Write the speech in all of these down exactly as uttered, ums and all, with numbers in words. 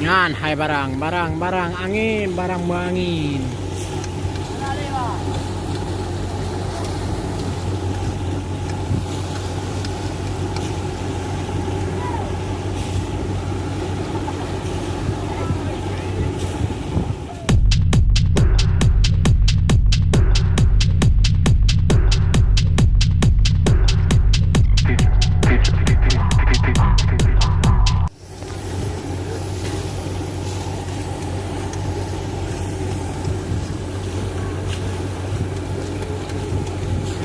Nyan hai barang, barang, barang angin, barang meuangin.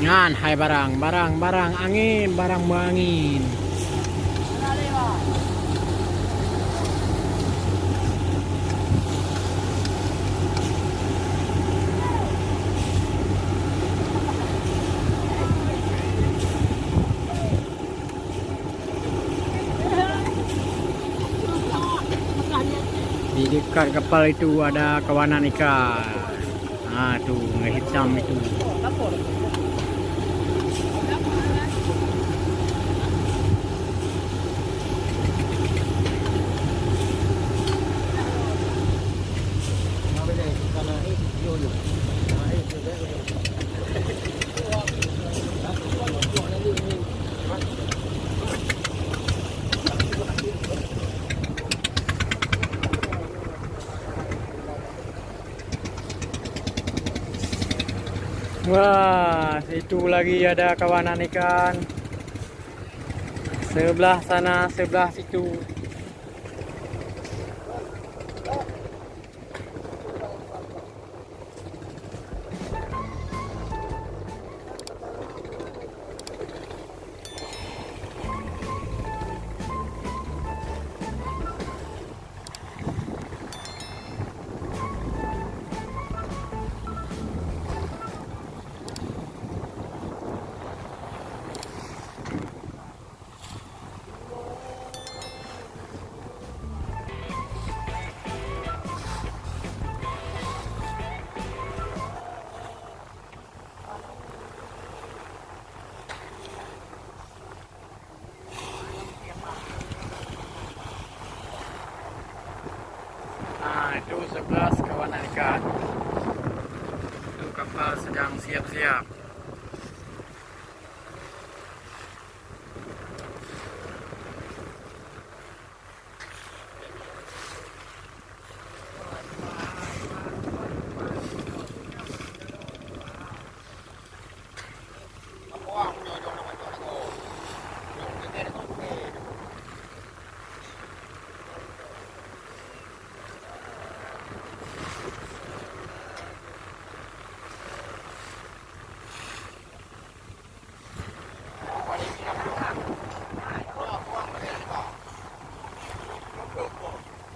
Nyan hai barang, barang, barang angin, barang meuangin. Di dekat kapal itu ada kawanan ikan. Ha, tu, yang hitam itu. Wah, situ lagi ada kawanan ikan. Sebelah sana, sebelah situ. Nah, itu sebelas kawanan ikan. Itu kapal sedang siap-siap.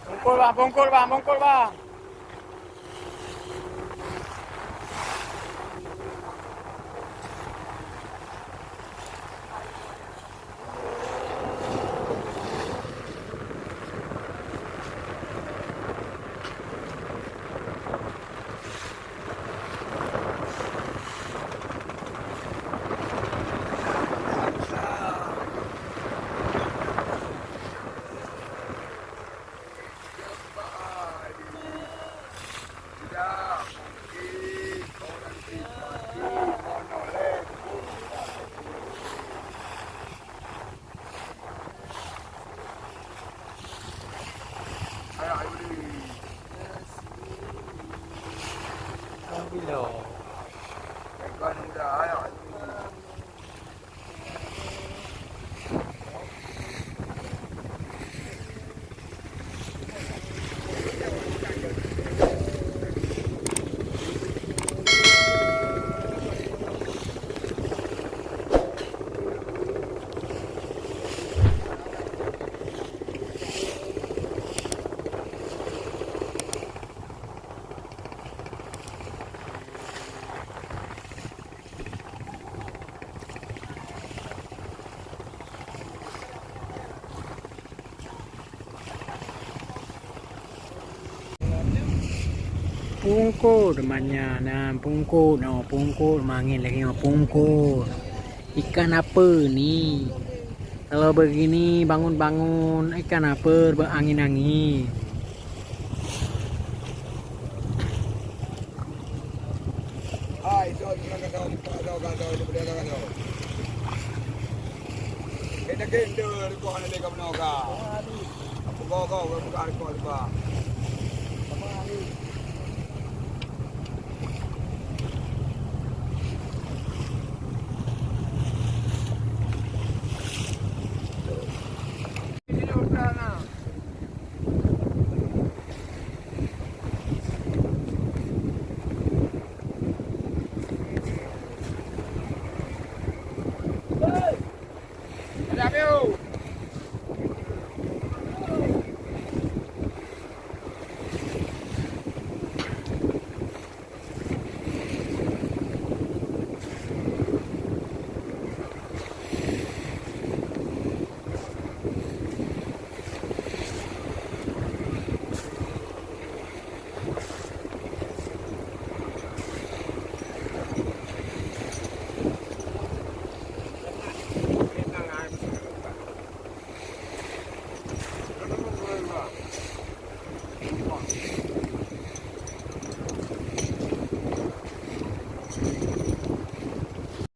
Bungkol bang, bungkol bang, bungkol bang. Pungkot manya na, pungkot, oh, pungkot mangin lagi, oh, pungkot. Ikan apa ni? Kalau begini bangun-bangun, ikan apa berangin-angin?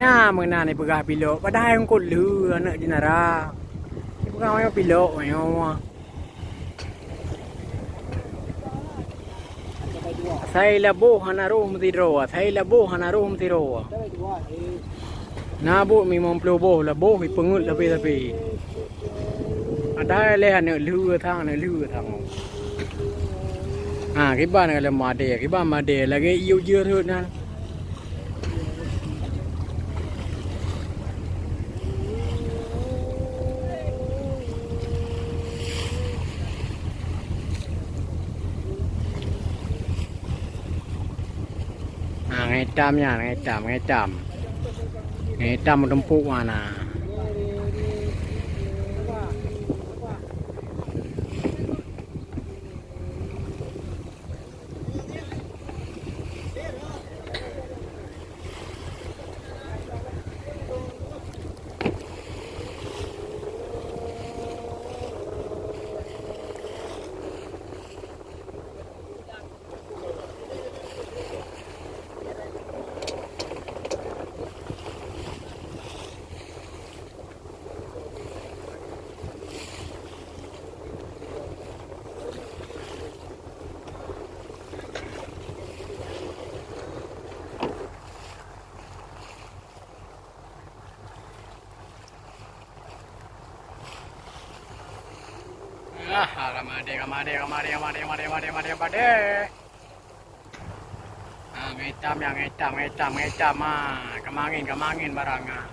Nyan meunan ipeugah pilok, padahai eungkôt lheueh aneuk jeunara. Ipeugah manyang pilok, manyang. Asai laboh hana roh meusidroe, asai laboh hana roh meusidroe. Na buet limong ploh boh laboh ipeungeuet sabe-sabe. Ada lé aneuk lheueh sang, aneuk lheueh sang. Ha, kiban ka lheueh madé, kiban madé lagèe iyup jeuet rhot nyan. Ha, ngon itam nyan, ngon itam, ngon itam. Ngon itam meutumpôk na. Ah, ka madé, ka madé, ka madé. Ah, ngon itam nyan, ngon itam, ngon itam, ngon itam, ah. Ka mangén, ka mangén barang, ah.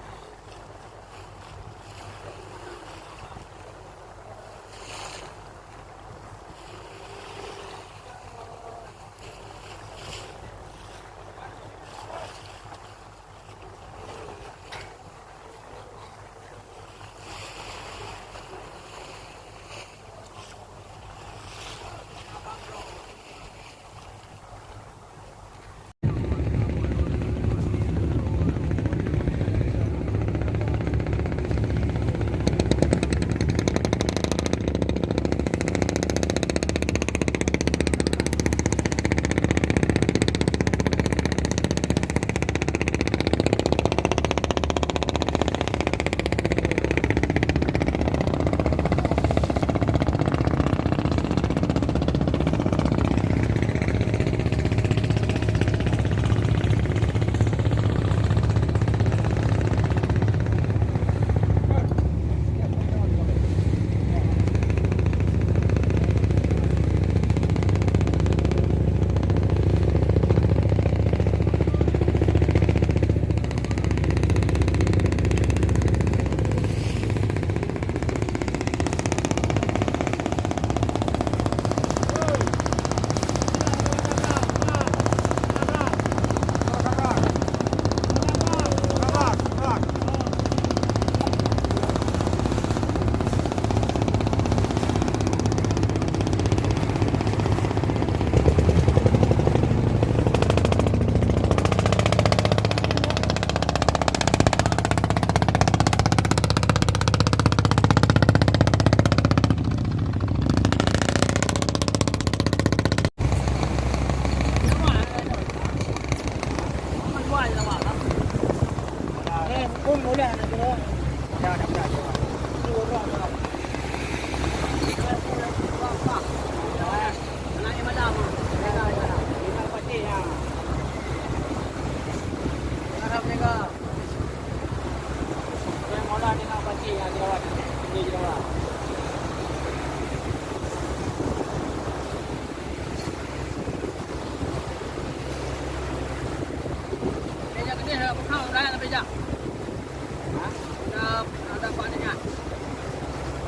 Meja keudeh, eh, bukan, dah, dah meja. Hah? Dah, dah dapat ni, kan?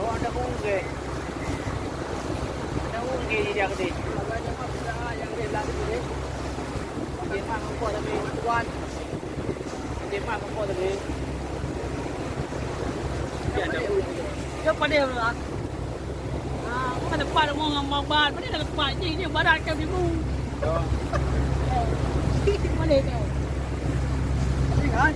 Oh, ada ungge. Ada ungge di dia keudeh. Ada yang apa, sudah, yang dia lari keudeh. Dia mah ngumpul tapi tuan. Dia mah ngumpul tapi. Dia ada ungge. Dia pada lah. Ah, bukan tempat mau ngambang ban, mana ada tempat je, je barat kan ibu. Mana tu? Ini kan?